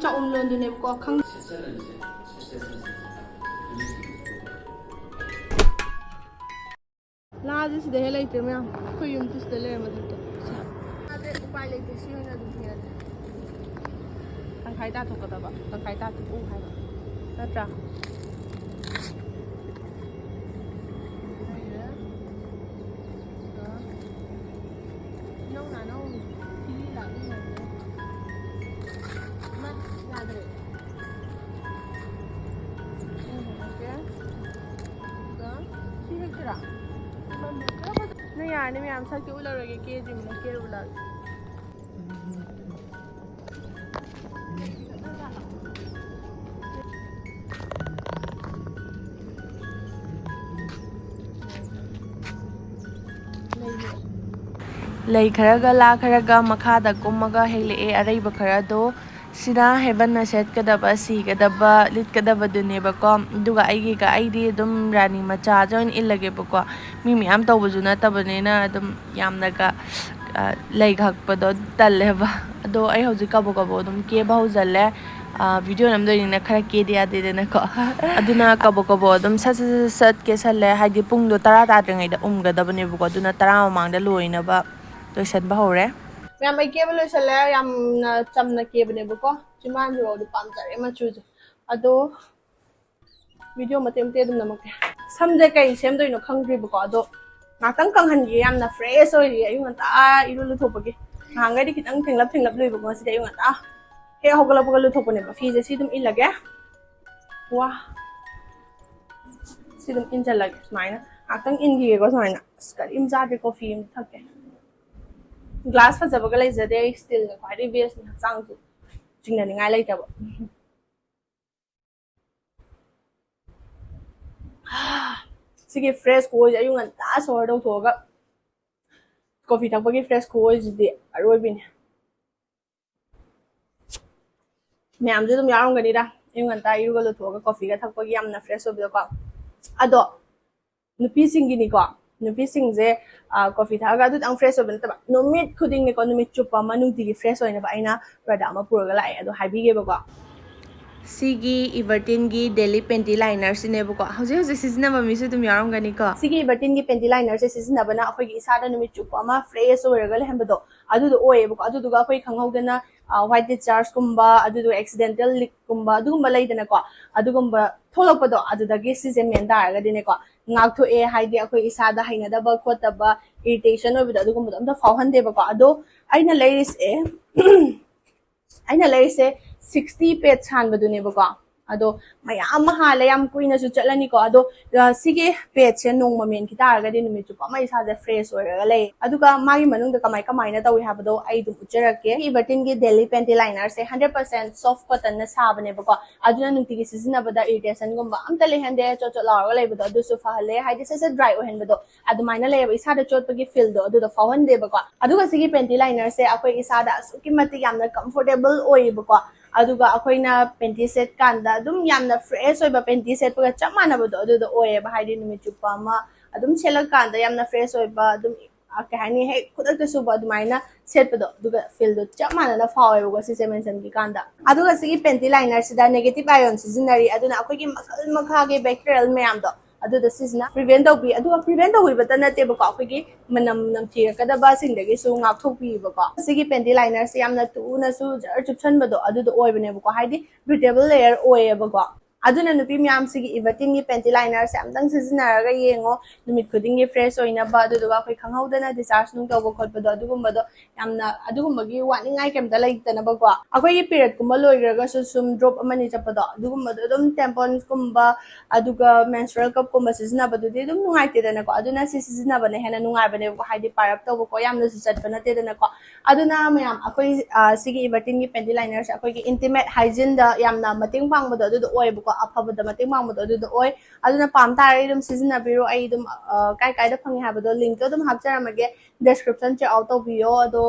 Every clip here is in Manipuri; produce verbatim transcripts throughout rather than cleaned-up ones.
ꯆꯥꯛ ꯑꯃ ꯂꯣꯟꯗꯣꯏꯅꯦꯕꯀꯣ, ꯈꯪ-, ꯂꯥꯁꯦ ꯁꯤꯗ ꯍꯦꯛ ꯂꯩꯇ꯭ꯔꯦ ꯃꯌꯥꯝ, ꯑꯩꯈꯣꯏ ꯌꯨꯝꯗꯤ ꯁꯤꯗ ꯂꯩꯔꯝꯃꯗꯤ ꯐꯗꯧꯕ꯫ ꯂꯥꯁꯦ ꯎꯄꯥꯏ ꯂꯩꯇꯦ, ꯁꯤ ꯑꯣꯏꯅ ꯑꯗꯨꯝ ꯍꯦꯛꯑꯁꯦ꯫ ꯇꯪꯈꯥꯏ ꯇꯥꯊꯣꯛꯀꯗꯕ, ꯇꯪꯈꯥꯏ ꯇꯥꯊꯣꯛꯎ ꯍꯥꯏꯕ ꯅꯠꯇ꯭ꯔꯥ? ꯏꯅꯧ ꯅꯥꯅꯧ ꯊꯤꯔꯤ ꯂꯥꯛꯅꯤ ꯍꯥꯏꯕꯅꯦ꯫ ꯏꯃꯥ, ꯌꯥꯗ꯭ꯔꯦ꯫ ꯎꯝ, ꯑꯣꯀꯦ꯫ ꯑꯗꯨꯒ ꯁꯤ ꯍꯦꯛꯁꯤꯔꯥ? ꯅꯣꯏ ꯌꯥꯔꯅꯤ ꯃꯌꯥꯝ, ꯁꯛꯇꯤ ꯎꯠꯂꯔꯣꯏꯒꯦ, ꯀꯦꯗ꯭ꯔꯤꯕꯅꯤꯅ ꯀꯦꯔ ꯎꯠꯂꯛꯑꯒꯦ꯫ ꯂꯩ ꯈꯔꯒ ꯂꯥ ꯈꯔꯒ ꯃꯈꯥꯗ ꯀꯨꯝꯃꯒ ꯍꯦꯛꯂꯛꯑꯦ ꯑꯔꯩꯕ ꯈꯔꯗꯣ꯫ ꯁꯤꯅ ꯍꯦꯕꯟꯅ ꯁꯦꯠꯀꯗꯕ, ꯁꯤꯒꯗꯕ, ꯂꯤꯠꯀꯗꯕꯗꯨꯅꯦꯕꯀꯣ꯫ ꯑꯗꯨꯒ ꯑꯩꯒꯤꯒ, ꯑꯩꯗꯤ ꯑꯗꯨꯝ ꯔꯥꯅꯤ ꯃꯆꯥꯁꯦ ꯑꯣꯏꯅ ꯏꯜꯂꯒꯦꯕꯀꯣ꯫ ꯃꯤ ꯃꯌꯥꯝ ꯇꯧꯕꯁꯨ ꯅꯠꯇꯕꯅꯤꯅ ꯑꯗꯨꯝ ꯌꯥꯝꯅꯒ, ꯑ, ꯂꯩ ꯀꯛꯄꯗꯣ ꯇꯜꯂꯦꯕ꯫ ꯑꯗꯣ ꯑꯩ ꯍꯧꯖꯤꯛ ꯀꯕꯣꯛ ꯀꯕꯣꯛ ꯑꯗꯨꯝ ꯀꯦꯕ ꯍꯧꯖꯜꯂꯦ꯫ ꯑ, video ꯅꯝꯗꯣꯏꯅꯤꯅ ꯈꯔ ꯀꯦꯗ ꯌꯥꯗꯦꯗꯅꯀꯣ꯫ ꯑꯗꯨꯅ ꯀꯕꯣꯛ ꯀꯕꯣꯛ ꯑꯗꯨꯝ ꯁꯠ ꯁꯠ ꯁꯠ ꯁꯠ ꯀꯦꯁꯜꯂꯦ꯫ ꯍꯥꯏꯗꯤ ꯄꯨꯡꯗꯣ ꯇꯔꯥ ꯇꯥꯗ꯭ꯔꯤꯉꯩꯗ ꯎꯝꯒꯗꯕꯅꯦꯕꯀꯣ꯫ ꯑꯗꯨꯅ ꯇꯔꯥ ꯃꯃꯥꯡꯗ ꯂꯣꯏꯅꯕ ꯂꯣꯏꯁꯟꯕ ꯍꯧꯔꯦ꯫ ꯃꯌꯥꯝ, ꯑꯩ ꯀꯦꯕ ꯂꯣꯏꯁꯜꯂꯦ꯫ ꯌꯥꯝꯅ ꯆꯝꯅ ꯀꯦꯕꯅꯦꯕꯀꯣ꯫ ꯆꯤꯝꯕꯥꯟꯁꯤꯐꯥꯎꯗꯤ ꯄꯥꯝꯖꯔꯦ ꯃꯆꯨꯁꯦ꯫ ꯑꯗꯣ video ꯃꯇꯦꯛ ꯃꯇꯦꯛ ꯑꯗꯨꯝ ꯅꯝꯃꯛꯀꯦ꯫ ꯁꯝꯁꯦ ꯀꯩ ꯁꯦꯝꯗꯣꯏꯅꯣ ꯈꯪꯗ꯭ꯔꯤꯕꯀꯣ, ꯑꯗꯣ ꯉꯥꯛꯇꯪ ꯀꯪꯍꯟꯒꯦ꯫ ꯌꯥꯝꯅ fresh ꯑꯣꯏꯔꯤ꯫ ꯑꯌꯨꯛ ꯉꯟꯇꯥ ꯏꯔꯨ ꯂꯨꯊꯣꯛꯄꯒꯤ꯫ ꯅꯍꯥꯟꯈꯩꯗꯤ ꯈꯤꯇꯪ ꯊꯦꯡꯂꯞ ꯊꯦꯡꯂꯞ ꯂꯨꯏꯕꯀꯣ, ꯉꯁꯤꯗꯤ ꯑꯌꯨꯛ ꯉꯟꯇꯥ ꯍꯦꯛ ꯍꯧꯒꯠꯂꯛꯄꯒ ꯂꯨꯊꯣꯛꯄꯅꯦꯕ꯫ ꯐꯤꯁꯦ ꯁꯤ ꯑꯗꯨꯝ ꯏꯜꯂꯒꯦ꯫ ꯋꯥ, ꯁꯤ ꯑꯗꯨꯝ ꯏꯟꯁꯤꯜꯂꯒꯦ ꯁꯨꯃꯥꯏꯅ꯫ ꯉꯥꯛꯇꯪ ꯏꯟꯈꯤꯒꯦꯀꯣ ꯁꯨꯃꯥꯏꯅ꯫ ꯑꯁ, ꯀꯔꯤꯝ ꯆꯥꯗꯦ, coffee ꯑꯃ ꯊꯛꯀꯦ꯫ Glass ꯐꯖꯕꯒ ꯂꯩꯖꯗꯦ ꯑꯩ, steelꯅ ꯈ꯭ꯋꯥꯏꯗꯒꯤ bestꯅꯤ꯫ ꯍꯛꯆꯥꯡꯁꯨ ꯆꯤꯡꯅꯅꯤꯡꯉꯥꯏ ꯂꯩꯇꯕ꯫ ꯁꯤꯒꯤ fresh ꯈꯨꯑꯣꯏꯁꯦ ꯑꯌꯨꯛ ꯉꯟꯇꯥ shower ꯇꯧꯊꯣꯛꯑꯒ coffee ꯊꯛꯄꯒꯤ fresh ꯈꯨꯑꯣꯏꯁꯤꯗꯤ ꯑꯔꯣꯏꯕꯤꯅꯦ꯫ ꯃꯌꯥꯝꯁꯨ ꯑꯗꯨꯝ ꯌꯥꯎꯔꯝꯒꯅꯤꯗ, ꯑꯌꯨꯛ ꯉꯟꯇꯥ ꯏꯔꯨꯒ ꯂꯨꯊꯣꯛꯑꯒ coffeeꯒ ꯊꯛꯄꯒꯤ ꯌꯥꯝꯅ fresh ꯑꯣꯏꯕꯗꯣꯀꯣ꯫ ꯑꯗꯣ ꯅꯨꯄꯤꯁꯤꯡꯒꯤꯅꯤꯀꯣ, ꯅꯨꯄꯤꯁꯤꯡꯁꯦ ꯀꯣꯐꯤ ꯊꯛꯑꯒ ꯑꯗꯨꯇꯪ ꯐ꯭ꯔꯦꯁ ꯑꯣꯏꯕ ꯅꯠꯇꯕ, ꯅꯨꯃꯤꯠ ꯈꯨꯗꯤꯡꯅꯤꯀꯣ, ꯅꯨꯃꯤꯠ ꯆꯨꯞꯄ ꯑꯃ ꯅꯨꯡꯇꯤꯒꯤ ꯐ꯭ꯔꯦꯁ ꯑꯣꯏꯅꯕ ꯑꯩꯅ ꯄ꯭ꯔꯗꯛ ꯑꯃ ꯄꯨꯔꯒ ꯂꯥꯛꯑꯦ, ꯑꯗꯣ ꯍꯥꯏꯕꯤꯒꯦꯕꯀꯣ꯫ ꯁꯤꯒꯤ ꯏꯕꯔꯇꯤꯟꯒꯤ ꯗꯦꯂꯤ ꯄꯦꯟꯇꯤ ꯂꯥꯏꯅꯔꯁꯤꯅꯦꯕꯀꯣ꯫ ꯍꯧꯖꯤꯛ ꯍꯧꯖꯤꯛ ꯁꯤꯖꯤꯟꯅꯕ ꯃꯤꯁꯨ ꯑꯗꯨꯝ ꯌꯥꯎꯔꯝꯒꯅꯤꯀꯣ꯫ ꯁꯤꯒꯤ ꯏꯕꯔꯇꯤꯟꯒꯤ ꯄꯦꯟꯇꯤ ꯂꯥꯏꯅꯔꯁꯦ ꯁꯤꯖꯤꯟꯅꯕꯅ ꯑꯩꯈꯣꯏꯒꯤ ꯏꯁꯥꯗ ꯅꯨꯃꯤꯠ ꯆꯨꯞꯄ ꯑꯃ ꯐ꯭ꯔꯦꯁ ꯑꯣꯏꯔꯒ ꯂꯩꯍꯟꯕꯗꯣ ꯑꯗꯨꯗꯣ ꯑꯣꯏꯌꯦꯕꯀꯣ꯫ ꯑꯗꯨꯗꯨꯒ ꯑꯩꯈꯣꯏ ꯈꯪꯍꯧꯗꯅ ꯋꯥꯏꯠ ꯗꯤꯁꯆꯥꯔꯖꯀꯨꯝꯕ, ꯑꯗꯨꯗꯨꯒ ꯑꯦꯛꯁꯤꯗꯦꯟꯇꯦꯜ ꯂꯤꯛꯀꯨꯝꯕ, ꯑꯗꯨꯒꯨꯝꯕ ꯂꯩꯗꯅꯀꯣ, ꯑꯗꯨꯒꯨꯝꯕ ꯊꯣꯛꯂꯛꯄꯗꯣ ꯑꯗꯨꯗꯒꯤ ꯁꯤꯁꯦ ꯃꯦꯟ ꯇꯥꯔꯒꯗꯤꯅꯦꯀꯣ, ꯉꯥꯛꯊꯣꯛꯑꯦ꯫ ꯍꯥꯏꯗꯤ ꯑꯩꯈꯣꯏ ꯏꯁꯥꯗ ꯍꯩꯅꯗꯕ ꯈꯣꯠꯇꯕ, ꯏꯔꯤꯇꯦꯁꯟ ꯑꯣꯏꯕꯗꯣ ꯑꯗꯨꯒꯨꯝꯕꯗꯣ ꯑꯝꯇ ꯐꯥꯎꯍꯟꯗꯦꯕꯀꯣ꯫ ꯑꯗꯣ ꯑꯩꯅ ꯂꯩꯔꯤꯁꯦ ꯑꯩꯅ ꯂꯩꯔꯤꯁꯦ ꯁꯤꯛꯁꯇꯤ ꯄꯦꯠ ꯁꯥꯟꯕꯗꯨꯅꯦꯕꯀꯣ꯫ ꯑꯗꯣ ꯃꯌꯥꯝ ꯑꯃ ꯍꯥꯜꯂꯦ, ꯌꯥꯝ ꯀꯨꯏꯅꯁꯨ ꯆꯠꯂꯅꯤꯀꯣ꯫ ꯑꯗꯣ ꯁꯤꯒꯤ ꯄꯦꯠꯁꯦ ꯅꯣꯡꯃ ꯃꯦꯟꯈꯤ ꯇꯥꯔꯒꯗꯤ ꯅꯨꯃꯤꯠ ꯆꯨꯞꯄ ꯑꯃ ꯏꯁꯥꯁꯦ ꯐ꯭ꯔꯦꯁ ꯑꯣꯏꯔꯒ ꯂꯩ꯫ ꯑꯗꯨꯒ ꯃꯥꯒꯤ ꯃꯅꯨꯡꯗ ꯀꯃꯥꯏ ꯀꯃꯥꯏꯅ ꯇꯧꯏ ꯍꯥꯏꯕꯗꯣ ꯑꯩ ꯑꯗꯨꯝ ꯎꯠꯆꯔꯛꯀꯦ꯫ ꯏꯕꯔꯇꯤꯟꯒꯤ ꯗꯦꯂꯤ ꯄꯦꯟꯇꯤ ꯂꯥꯏꯅꯔꯁꯦ ꯍꯟꯗ꯭ꯔꯦꯠ ꯄꯥꯔꯁꯦꯟ ꯁꯣꯐ ꯀꯣꯇꯟꯅ ꯁꯥꯕꯅꯦꯕꯀꯣ꯫ ꯑꯗꯨꯅ ꯅꯨꯡꯇꯤꯒꯤ ꯁꯤꯖꯤꯟꯅꯕꯗ ꯏꯔꯤꯇꯦꯁꯟꯒꯨꯝꯕ ꯑꯝꯇ ꯂꯩꯍꯟꯗꯦ, ꯆꯣꯠ ꯆꯣꯠ ꯂꯥꯎꯔꯒ ꯂꯩꯕꯗꯣ ꯑꯗꯨꯁꯨ ꯐꯍꯜꯂꯦ, ꯍꯥꯏꯗꯤ ꯁꯠ ꯁꯠ ꯗ꯭ꯔꯥꯏ ꯑꯣꯏꯍꯟꯕꯗꯣ ꯑꯗꯨꯃꯥꯏꯅ ꯂꯩꯌꯦꯕ, ꯏꯁꯥꯗ ꯆꯣꯠꯄꯒꯤ ꯐꯤꯜꯗꯣ ꯑꯗꯨꯗꯣ ꯐꯥꯎꯍꯟꯗꯦꯕꯀꯣ꯫ ꯑꯗꯨꯒ ꯁꯤꯒꯤ ꯄꯦꯟꯇꯤ ꯂꯥꯏꯅꯔꯁꯦ ꯑꯩꯈꯣꯏ ꯏꯁꯥꯗ ꯑꯁꯨꯛꯀꯤ ꯃꯇꯤꯛ ꯌꯥꯝꯅ ꯀꯝꯐꯣꯔꯇꯦꯕꯜ ꯑꯣꯏꯌꯦꯕꯀꯣ꯫ ꯑꯗꯨꯒ ꯑꯩꯈꯣꯏꯅ ꯄꯦꯟꯇꯤ ꯁꯦꯠꯀꯥꯟꯗ ꯑꯗꯨꯝ ꯌꯥꯝꯅ ꯐ꯭ꯔꯦꯁ ꯑꯣꯏꯕ ꯄꯦꯟꯇꯤ ꯁꯦꯠꯄꯒ ꯆꯞ ꯃꯥꯟꯅꯕꯗꯣ ꯑꯗꯨꯗꯣ ꯑꯣꯏꯌꯦꯕ꯫ ꯍꯥꯏꯗꯤ ꯅꯨꯃꯤꯠ ꯆꯨꯞꯄ ꯑꯃ ꯑꯗꯨꯝ ꯁꯦꯠꯂꯀꯥꯟꯗ ꯌꯥꯝꯅ ꯐ꯭ꯔꯦꯁ ꯑꯣꯏꯕ, ꯑꯗꯨꯝ ꯀꯩ ꯍꯥꯏꯅꯤ, ꯍꯦꯛ ꯈꯨꯗꯛꯇ ꯁꯨꯕ ꯑꯗꯨꯃꯥꯏꯅ ꯁꯦꯠꯄꯗꯣ, ꯑꯗꯨꯒ ꯐꯤꯜꯗꯣ ꯆꯞ ꯃꯥꯟꯅꯅ ꯐꯥꯎꯋꯦꯕꯀꯣ ꯁꯤꯁꯦ ꯃꯦꯟꯁꯤꯟꯈꯤꯀꯥꯟꯗ꯫ ꯑꯗꯨꯒ ꯁꯤꯒꯤ ꯄꯦꯟꯇꯤ ꯂꯥꯏꯅꯔꯁꯤꯗ ꯅꯦꯒꯦꯇꯤꯚ ꯑꯥꯏꯌꯣꯟ ꯁꯤꯖꯤꯟꯅꯔꯤ, ꯑꯗꯨꯅ ꯑꯩꯈꯣꯏꯒꯤ ꯃꯈꯜ ꯃꯈꯥꯒꯤ ꯕꯦꯛꯇꯤꯔꯤꯌꯦꯜ ꯃꯌꯥꯝꯗꯣ ꯑꯗꯨꯗꯣ ꯁꯤꯁꯤꯅ ꯄ꯭ꯔꯤꯚꯦꯟ ꯇꯧꯕꯤ꯫ ꯑꯗꯨꯒ ꯄ꯭ꯔꯤꯚꯦꯟ ꯇꯧꯕꯤꯕꯇ ꯅꯠꯇꯦꯕꯀꯣ, ꯑꯩꯈꯣꯏꯒꯤ ꯃꯅꯝ ꯅꯝꯊꯤꯔꯛꯀꯗꯕꯁꯤꯡꯗꯒꯤꯁꯨ ꯉꯥꯛꯊꯣꯛꯄꯤꯕꯀꯣ꯫ ꯁꯤꯒꯤ ꯄꯦꯟꯇꯤ ꯂꯥꯏꯅꯔꯁꯦ ꯌꯥꯝꯅ ꯊꯨꯅꯁꯨ ꯖꯔ ꯆꯨꯞꯁꯟꯕꯗꯣ ꯑꯗꯨꯗꯣ ꯑꯣꯏꯕꯅꯦꯕꯀꯣ, ꯍꯥꯏꯗꯤ ꯕ꯭ꯔꯤꯗꯦꯕꯜ ꯂꯦꯌꯔ ꯑꯣꯏꯌꯦꯕꯀꯣ꯫ ꯑꯗꯨꯅ ꯅꯨꯄꯤ ꯃꯌꯥꯝꯁꯤꯒꯤ ꯏꯕꯔꯇꯤꯟꯒꯤ ꯄꯦꯟꯇꯤ ꯂꯥꯏꯅꯔꯁꯦ ꯑꯝꯇꯪ ꯁꯤꯖꯤꯟꯅꯔꯒ ꯌꯦꯡꯉꯣ, ꯅꯨꯃꯤꯠ ꯈꯨꯗꯤꯡꯒꯤ ꯐ꯭ꯔꯦꯁ ꯑꯣꯏꯅꯕ, ꯑꯗꯨꯗꯨꯒ ꯑꯩꯈꯣꯏ ꯈꯪꯍꯧꯗꯅ ꯗꯤꯁꯆꯥꯔꯖ ꯅꯨꯡ ꯇꯧꯕ ꯈꯣꯠꯄꯗꯣ ꯑꯗꯨꯒꯨꯝꯕꯗꯣ ꯌꯥꯝꯅ, ꯑꯗꯨꯒꯨꯝꯕꯒꯤ ꯋꯥꯅꯤꯡꯉꯥꯏ ꯀꯩꯝꯇ ꯂꯩꯇꯅꯕꯀꯣ꯫ ꯑꯩꯈꯣꯏꯒꯤ ꯄꯤꯔꯤꯌꯗꯀꯨꯝꯕ ꯂꯣꯏꯈ꯭ꯔꯒꯁꯨ ꯁꯨꯝ ꯗ꯭ꯔꯣꯞ ꯑꯃꯅꯤ ꯆꯠꯄꯗꯣ ꯑꯗꯨꯒꯨꯝꯕꯗꯣ ꯑꯗꯨꯝ ꯇꯦꯝꯄꯣꯟꯁꯀꯨꯝꯕ ꯑꯗꯨꯒ ꯃꯦꯟꯁꯇ꯭ꯔꯨꯑꯦꯜ ꯀꯞꯀꯨꯝꯕ ꯁꯤꯖꯤꯟꯅꯕꯗꯨꯗꯤ ꯑꯗꯨꯝ ꯅꯨꯡꯉꯥꯏꯇꯦꯗꯅꯀꯣ꯫ ꯑꯗꯨꯅ ꯁꯤ ꯁꯤꯖꯤꯟꯅꯕꯅ ꯍꯦꯟꯅ ꯅꯨꯡꯉꯥꯏꯕꯅꯦꯕꯀꯣ, ꯍꯥꯏꯗꯤ ꯄꯥꯏꯔꯞ ꯇꯧꯕꯀꯣ, ꯌꯥꯝꯅꯁꯨ ꯆꯠꯄ ꯅꯠꯇꯦꯗꯅꯀꯣ꯫ ꯑꯗꯨꯅ ꯃꯌꯥꯝ ꯑꯩꯈꯣꯏ ꯁꯤꯒꯤ ꯏꯕꯔꯇꯤꯟꯒꯤ ꯄꯦꯟꯇꯤ ꯂꯥꯏꯅꯔꯁꯦ ꯑꯩꯈꯣꯏꯒꯤ ꯏꯟꯇꯤꯃꯦꯠ ꯍꯥꯏꯖꯤꯟꯗ ꯌꯥꯝꯅ ꯃꯇꯦꯡ ꯄꯥꯡꯕꯗꯣ ꯑꯗꯨꯗꯣ ꯑꯣꯏꯌꯦꯕꯀꯣ, ꯑꯐꯕꯗ ꯃꯇꯦꯡ ꯄꯥꯡꯕꯗꯣ ꯑꯗꯨꯗꯣ ꯑꯣꯏ꯫ ꯑꯗꯨꯅ ꯄꯥꯝ ꯇꯥꯔꯒꯗꯤ ꯑꯗꯨꯝ ꯁꯤꯖꯤꯟꯅꯕꯤꯔꯣ꯫ ꯑꯩ ꯑꯗꯨꯝ ꯀꯥꯏ ꯀꯥꯏꯗ ꯐꯪꯉꯦ ꯍꯥꯏꯕꯗꯣ ꯂꯤꯡꯇꯣ ꯑꯗꯨꯝ ꯍꯥꯞꯆꯔꯝꯃꯒꯦ, ꯗꯦꯁꯀ꯭ꯔꯤꯞꯁꯟ ꯆꯦꯛ ꯑꯥꯎꯠ ꯇꯧꯕꯤꯌꯣ꯫ ꯑꯗꯣ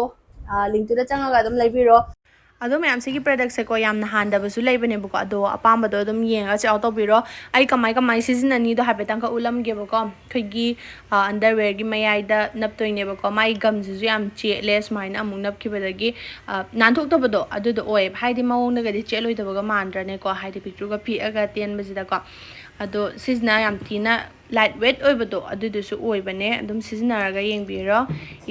ꯂꯤꯡꯇꯨꯗ ꯆꯪꯉꯒ ꯑꯗꯨꯝ ꯂꯩꯕꯤꯔꯣ꯫ ꯑꯗꯣ ꯃꯌꯥꯝꯁꯤꯒꯤ ꯄ꯭ꯔꯗꯛꯁꯦꯀꯣ, ꯌꯥꯝꯅ ꯍꯥꯟꯗꯕꯁꯨ ꯂꯩꯕꯅꯦꯕꯀꯣ, ꯑꯗꯣ ꯑꯄꯥꯝꯕꯗꯣ ꯑꯗꯨꯝ ꯌꯦꯡꯉꯒ ꯆꯦꯛ ꯑꯥꯎꯠ ꯇꯧꯕꯤꯔꯣ꯫ ꯑꯩ ꯀꯃꯥꯏ ꯀꯃꯥꯏ ꯁꯤꯖꯤꯟꯅꯅꯤꯗꯣ ꯍꯥꯏꯐꯦꯠꯇꯪꯈꯛ ꯎꯠꯂꯝꯒꯦꯕꯀꯣ꯫ ꯑꯩꯈꯣꯏꯒꯤ ꯑꯟꯗꯔꯋꯦꯌꯔꯒꯤ ꯃꯌꯥꯏꯗ ꯅꯞꯇꯣꯏꯅꯦꯕꯀꯣ꯫ ꯃꯥꯒꯤ ꯒꯝꯁꯤꯁꯨ ꯌꯥꯝ ꯆꯦꯠꯂꯦ, ꯁꯨꯃꯥꯏꯅ ꯑꯃꯨꯛ ꯅꯞꯈꯤꯕꯗꯒꯤ ꯑ, ꯅꯥꯟꯊꯣꯛꯇꯕꯗꯣ ꯑꯗꯨꯗꯣ ꯑꯣꯏꯌꯦꯕ꯫ ꯍꯥꯏꯗꯤ ꯃꯑꯣꯡꯗꯒꯗꯤ ꯆꯦꯠꯂꯣꯏꯗꯕꯒ ꯃꯥꯟꯗ꯭ꯔꯅꯦꯀꯣ, ꯍꯥꯏꯗꯤ ꯄꯤꯛꯇ꯭ꯔꯨꯒ ꯄꯤꯛꯑꯒ ꯇꯦꯟꯕꯁꯤꯗꯀꯣ꯫ ꯑꯗꯣ ꯁꯤꯁꯤꯅ ꯌꯥꯝ ꯊꯤꯅ ꯂꯥꯏꯠ ꯋꯦꯠ ꯑꯣꯏꯕꯗꯣ ꯑꯗꯨꯗꯨꯁꯨ ꯑꯣꯏꯕꯅꯦ꯫ ꯑꯗꯨꯝ ꯁꯤꯖꯤꯟꯅꯔꯒ ꯌꯦꯡꯕꯤꯔꯣ꯫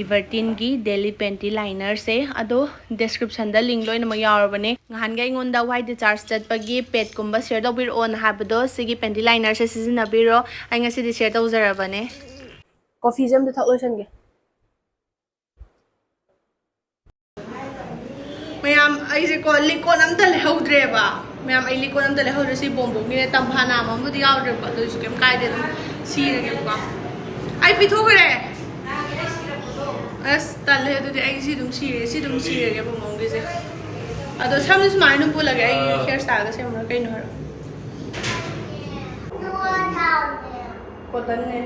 ꯏꯚꯔꯇꯤꯟꯒꯤ ꯗꯦꯂꯤ ꯄꯦꯟꯇꯤ ꯂꯥꯏꯅꯔꯁꯦ꯫ ꯑꯗꯣ ꯗꯦꯁꯀ꯭ꯔꯤꯞꯁꯟꯗ ꯂꯤꯡ ꯂꯣꯏꯅꯃꯛ ꯌꯥꯎꯔꯕꯅꯦ꯫ ꯅꯍꯥꯟꯒꯩ ꯑꯩꯉꯣꯟꯗ ꯋꯥꯏ ꯗꯤꯆꯥꯔꯖ ꯆꯠꯄꯒꯤ ꯄꯦꯗꯀꯨꯝꯕ ꯁꯤꯌꯔ ꯇꯧꯕꯤꯔꯛꯑꯣꯅ ꯍꯥꯏꯕꯗꯣ, ꯁꯤꯒꯤ ꯄꯦꯟꯇꯤ ꯂꯥꯏꯅꯔꯁꯦ ꯁꯤꯖꯤꯟꯅꯕꯤꯔꯣ꯫ ꯑꯩ ꯉꯁꯤꯗꯤ ꯁꯤꯌꯔ ꯇꯧꯖꯔꯕꯅꯦ꯫ ꯀꯣꯐꯤꯁꯦ ꯑꯝꯇ ꯊꯛ ꯂꯣꯏꯁꯟꯒꯦ꯫ ꯃꯌꯥꯝ, ꯑꯩꯁꯦꯀꯣ ꯂꯤꯛꯀꯣꯟ ꯑꯝꯇ ꯂꯩꯍꯧꯗ꯭ꯔꯦꯕ꯫ ꯃꯌꯥꯝ, ꯑꯩ ꯂꯤꯛꯀꯣꯟ ꯑꯝꯇ ꯂꯩꯍꯧꯗ꯭ꯔꯦ꯫ ꯁꯤ ꯕꯣꯝꯕꯣꯝꯒꯤꯅꯦ, ꯇꯝꯐꯥ ꯅꯥꯝꯃ ꯑꯃꯕꯨꯗꯤ ꯌꯥꯎꯗ꯭ꯔꯦꯕꯀꯣ, ꯑꯗꯨ ꯑꯣꯏꯔꯁꯨ ꯀꯩꯝ ꯀꯥꯏꯗꯦ, ꯑꯗꯨꯝ ꯁꯤꯔꯒꯦꯕꯀꯣ꯫ ꯑꯩ ꯄꯤꯊꯣꯛꯈ꯭ꯔꯦ꯫ ꯑꯁ, ꯇꯜꯂꯦ꯫ ꯑꯗꯨꯗꯤ ꯑꯩ ꯁꯤ ꯑꯗꯨꯝ ꯁꯤꯔꯦ, ꯁꯤ ꯑꯗꯨꯝ ꯁꯤꯔꯒꯦ ꯕꯣꯝꯕꯣꯝꯒꯤꯁꯦ꯫ ꯑꯗꯣ ꯁꯝꯁꯦ ꯁꯨꯃꯥꯏꯅ ꯑꯗꯨꯝ ꯄꯨꯜꯂꯒꯦ꯫ ꯑꯩ ꯍꯤꯌꯔ ꯁ꯭ꯇꯥꯏꯜꯒ ꯁꯦꯝꯃꯨꯔ ꯀꯩꯅꯣ ꯍꯥꯏꯔꯣ꯫ ꯀꯣꯇꯟꯅꯦ꯫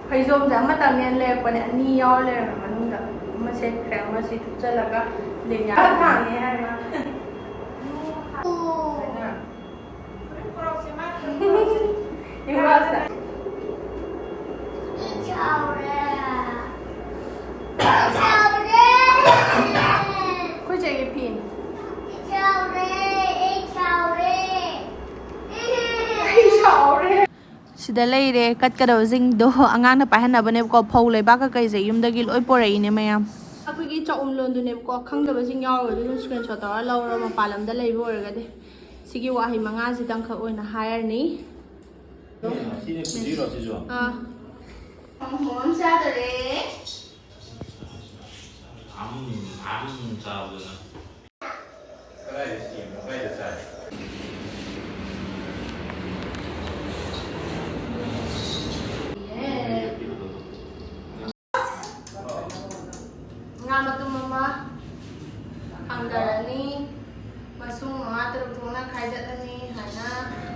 ꯐꯩꯖꯣꯝꯁꯦ ꯑꯃꯇꯪꯅꯦ ꯂꯩꯔꯛꯄꯅꯦ, ꯑꯅꯤ ꯌꯥꯎꯔ ꯂꯩꯔꯝꯃꯦ ꯃꯅꯨꯡꯗ꯫ ꯑꯃ ꯁꯦꯠꯈ꯭ꯔꯦ, ꯑꯃ ꯁꯤ ꯊꯨꯞꯆꯜꯂꯒ ꯂꯦꯡꯌꯥꯟ ꯊꯥꯡꯉꯦ ꯍꯥꯏꯕ꯫ ꯌꯦꯡꯉꯣ ꯑꯁꯤꯗ꯫ ꯑꯩꯈꯣꯏ ꯆꯦꯒꯤ ꯐꯤꯅꯤ꯫ ꯑꯩ ꯁꯥꯎꯔꯦ꯫ ꯁꯤꯗ ꯂꯩꯔꯦ ꯀꯠꯀꯗꯕꯁꯤꯡꯗꯣ꯫ ꯑꯉꯥꯡꯅ ꯄꯥꯏꯍꯟꯅꯕꯅꯦꯕꯀꯣ꯫ ꯐꯧ ꯂꯩꯕꯥꯛ ꯀꯀꯩꯁꯦ ꯌꯨꯝꯗꯒꯤ ꯂꯣꯏ ꯄꯣꯔꯛꯏꯅꯦ ꯃꯌꯥꯝ꯫ ꯑꯩꯈꯣꯏꯒꯤ ꯆꯥꯛꯎꯝ ꯂꯣꯟꯗꯨꯅꯦꯕꯀꯣ꯫ ꯈꯪꯗꯕꯁꯤꯡ ꯌꯥꯎꯔꯒꯗꯤ ꯑꯗꯨꯝ ꯁ꯭ꯀ꯭ꯔꯤꯟ ꯁꯣꯠ ꯇꯧꯔ ꯂꯧꯔꯣ, ꯃꯄꯥꯟ ꯂꯝꯗ ꯂꯩꯕ ꯑꯣꯏꯔꯒꯗꯤ꯫ ꯁꯤꯒꯤ ꯋꯥꯍꯩ ꯃꯉꯥꯁꯤꯗꯪꯈꯛ ꯑꯣꯏꯅ ꯍꯥꯏꯔꯅꯤ꯫ ꯁꯤꯅꯦ ꯐꯨꯖꯤꯔꯣ ꯁꯤꯁꯨ? ꯑꯥ꯫ ꯃꯣꯃꯣ ꯑꯃ ꯆꯥꯗꯣꯔꯦ꯫ ꯑꯝ, ꯑꯝ ꯆꯥꯕꯗꯨꯅ꯫ ꯀꯗꯥꯏꯗ ꯁꯦꯝꯃꯣ? ꯀꯗꯥꯏꯗ ꯆꯥꯏ? ꯉꯥ ꯃꯇꯨꯝ ꯑꯃ ꯊꯥꯡꯗꯔꯅꯤ꯫ ꯃꯁꯨꯡ ꯃꯉꯥ ꯇꯔꯨꯛ ꯊꯣꯛꯅ ꯈꯥꯏꯗꯠꯂꯅꯤ ꯁꯨꯃꯥꯏꯅ꯫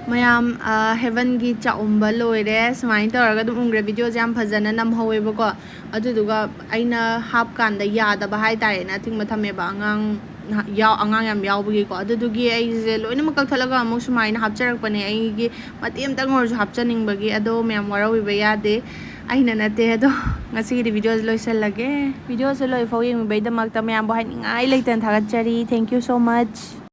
ꯃꯌꯥꯝ, ꯍꯦꯕꯟꯒꯤ ꯆꯥꯛꯎꯝꯕ ꯂꯣꯏꯔꯦ꯫ ꯁꯨꯃꯥꯏꯅ ꯇꯧꯔꯒ ꯑꯗꯨꯝ ꯎꯝꯈ꯭ꯔꯦ꯫ ꯚꯤꯗꯤꯑꯣꯁꯦ ꯌꯥꯝ ꯐꯖꯅ ꯅꯝꯍꯧꯋꯦꯕꯀꯣ꯫ ꯑꯗꯨꯗꯨꯒ ꯑꯩꯅ ꯍꯥꯞꯀꯥꯟꯗ ꯌꯥꯗꯕ ꯍꯥꯏ ꯇꯥꯔꯦꯅꯦ, ꯑꯊꯤꯡꯕ ꯊꯝꯃꯦꯕ, ꯑꯉꯥꯡ ꯌꯥꯎ-, ꯑꯉꯥꯡ ꯌꯥꯝ ꯌꯥꯎꯕꯒꯤꯀꯣ꯫ ꯑꯗꯨꯗꯨꯒꯤ ꯑꯩꯁꯦ ꯂꯣꯏꯅꯃꯛ ꯀꯛꯊꯠꯂꯒ ꯑꯃꯨꯛ ꯁꯨꯃꯥꯏꯅ ꯍꯥꯞꯆꯔꯛꯄꯅꯦ, ꯑꯩꯒꯤ ꯃꯇꯦꯛ ꯑꯃꯇꯪ ꯑꯣꯏꯔꯁꯨ ꯍꯥꯞꯆꯅꯤꯡꯕꯒꯤ꯫ ꯑꯗꯣ ꯃꯌꯥꯝ ꯋꯥꯔꯧꯕꯤꯕ ꯌꯥꯗꯦ, ꯑꯩꯅ ꯅꯠꯇꯦ꯫ ꯑꯗꯣ ꯉꯁꯤꯒꯤꯗꯤ ꯚꯤꯗꯤꯑꯣꯁꯦ ꯂꯣꯏꯁꯤꯜꯂꯒꯦ꯫ ꯚꯤꯗꯤꯑꯣꯁꯦ ꯂꯣꯏꯐꯥꯎ ꯌꯦꯡꯕꯤꯕꯩꯗꯃꯛꯇ ꯃꯌꯥꯝꯕꯨ ꯍꯥꯏꯅꯤꯡꯉꯥꯏ ꯂꯩꯇꯅ ꯊꯥꯒꯠꯆꯔꯤ꯫ Thank you so much꯫